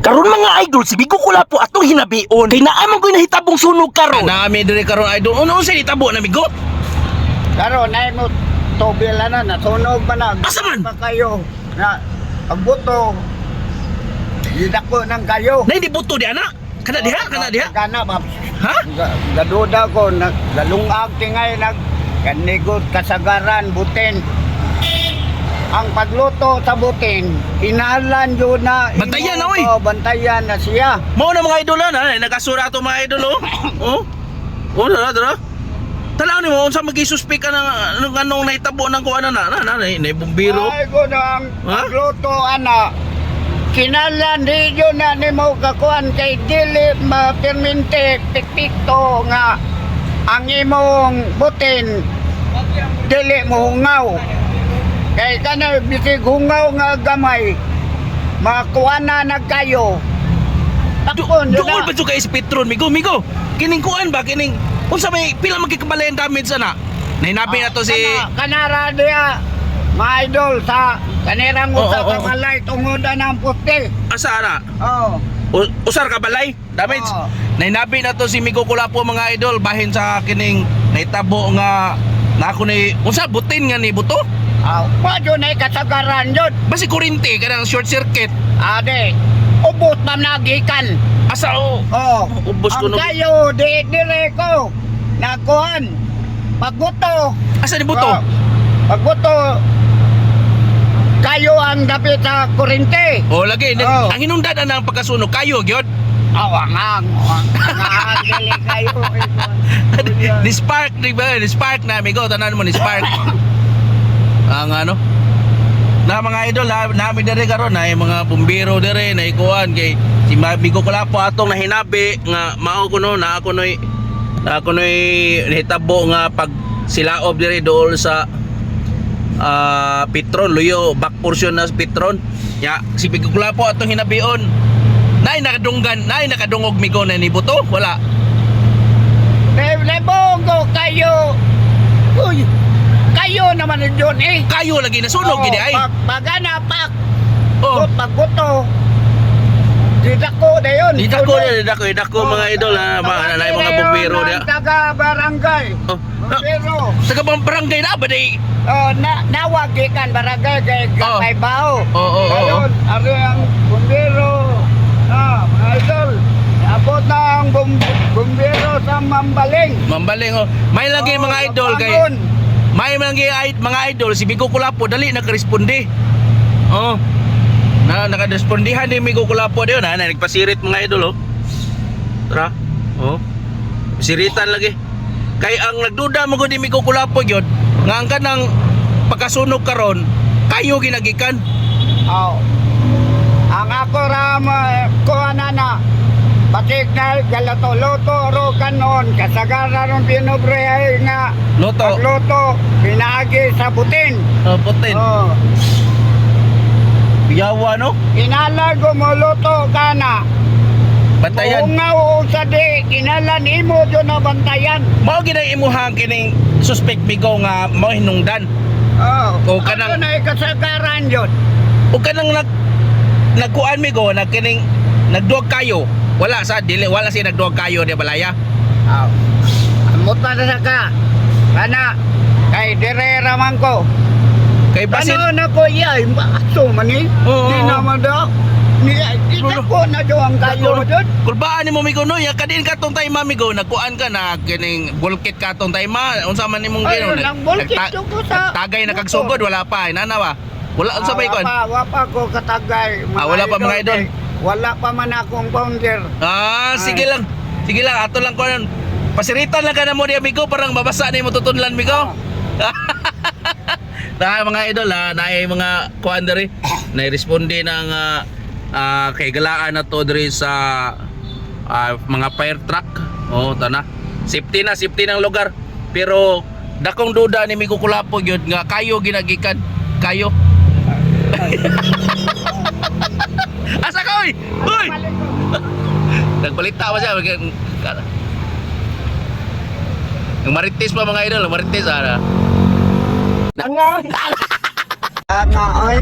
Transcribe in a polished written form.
Karon, mga idol, si Bigo Kulapo atong hinabion. Kay naa man ko'y nahitabong sunog karon. Nami diri karon, idol. Ano unsa nitabo na, Migo? Karon ay mo tubila na nasunog pa na. Asa man? Pa kayo na ang buto. Gidako ng kayo. Na hindi buto di ana. Kana diha, kana diha. Kana ba? Ha? Gaduda ko nag galungag tingay nag kanigot kasagaran butin. Ang pagluto sa butin, inalan yun na. Bantayan na, oy. Oh, bantayan na siya. Mao na, mga idol, na nagasura ato, mga idol, oh. Oh. Oh, dara dara. Tanaw nimo unsa magisuspek ka ng anong anong nahitabo ng kuan na na na na, na bumbiro. Ay ko na ang Ha? pagluto ana. Kinalan di yun na nimo kakuan kay dili mapirmente pikpikto nga ang imong butin dili mo hungaw. Kay kana bisig hungaw nga gamay makuha na nagkayo. Takon yun Duol na. ba jud kay si Petron, Migo, Migo? Kining kuan ba kining unsa may pila magkikabalayan damage ana? Nahinabi na to si Kanara diya mga idol sa kanirang usa Oo, ka oo. balay tungod na ang puti. Asa ana? Oh. Usar ka balay damage. Oo. Nainabi na to si Migo Kulapo, mga idol, bahin sa kining nahitabo nga na ako ni unsa butin nga ni buto. Ah, wa jud na kasagaran jud. Basi kurente kanang short circuit. Ade, ubot man nagikan. Asa o? Oh, Ubos ko ang no. kayo di dire ko nakuhan. Pagbuto. Asa ni buto? Oh, pagbuto kayo ang dapit sa kurente. Oh, lagi Oo. ang hinungdan na ang pagkasunog kayo gyud. Awang ang ang ang dili kayo. Ni spark di ba? Ni spark na, Migo, tanan mo ni spark. Ang ano? Na mga idol ha, nami dere karon na yung mga bumbero dere na ikuan kay si Migo Kulapo atong nahinabi nga mao kuno na ako noy nahitabo nga pag silaob dere dool sa Petron luyo back portion na sa Petron ya. Si Migo Kulapo atong hinabion. Nay nakadunggan, nay nakadungog, Migo, na nibuto wala. Lebongo kayo. Uy, kayo naman yun eh. Kayo lagi nasunog Oh, gid ay. Pag, pagana, pak, Oh. Pagbuto, didako na yun. Didako na, didako, didako, mga idol ha, mga nanay, mga bumbero niya. niya. Taga barangay. Oh, na, Bumbero. taga bang barangay na ba day? Oh, na nawag gikan barangay kay Oh. kay bao. Oo. Kayon, ari ang bumbero. Ah, mga idol. Abot na ang bumbero sa Mambaling. Mambaling oh. May lagi Oh, mga idol kay Labangon. may lagi mga idol si Bigo Kulapo dali nakaresponde. Oh. Na nakarespondihan ni Migo Kulapo diyon ha, na nagpasirit, mga idol, oh. Tara. Oh. Siritan lagi. Kay ang nagduda mo gud ni Migo Kulapo gyud nga ang kanang pagkasunog karon kayo ginagikan. Oh. Ang ako ra kuha na na. Batik na galato-luto ro kanon kasagaran ng pinobre ay nga Loto. pagluto pinaagi sa butin. Oh, putin. Oh. Yawa no. Inalan gumuluto ka na. Bantayan. Ungaw o sa di, inalan imo dyan na bantayan. Mao gid ang imuhang kining suspect, Migo, nga mao hinungdan. Oh. O, kanang- Ano na kasagaran yun? O kanang nagkuan, Migo, nag kining nagduwag kayo. Wala sa dili wala siya nagduwag kayo di balaya. Oh. Amot na sa ka. Kana, kay dire raman ko. Kay basin Ano na ko iya, aso man eh. Oo, Di oo. naman daw. Ni, ko na doon ang kayo doon. Kulbaan nimo, Migo, no, ya kadin ka tong time, Migo, nagkuan ka na kining bulkit ka tong time, unsa man nimong Ay, gino? nang bulkit jud ko sa Tagay na kag sugod wala pa, inana ba? Wala unsa may kuan? Wala pa, wala pa ko katagay. Ah, wala pa, mga idol. Eh, wala pa man akong founder. Ah, sige Ay. lang. Sige lang, ato lang kuan. Pasiritan lang ka na mo di, amigo, parang mabasa na imo tutunlan, amigo. Na mga idol ha, na ay mga kuan diri, na-responde ng kay galaan na to diri sa mga fire truck. Oh, tana. Safety na, safety ng lugar. Pero dakong duda ni Migo Kulapo gyud nga kayo ginagikan. Kayo. Asa ka oy? Oy! Nagbalita pa siya. Yung marites pa, mga idol, marites ana. Nga, ay.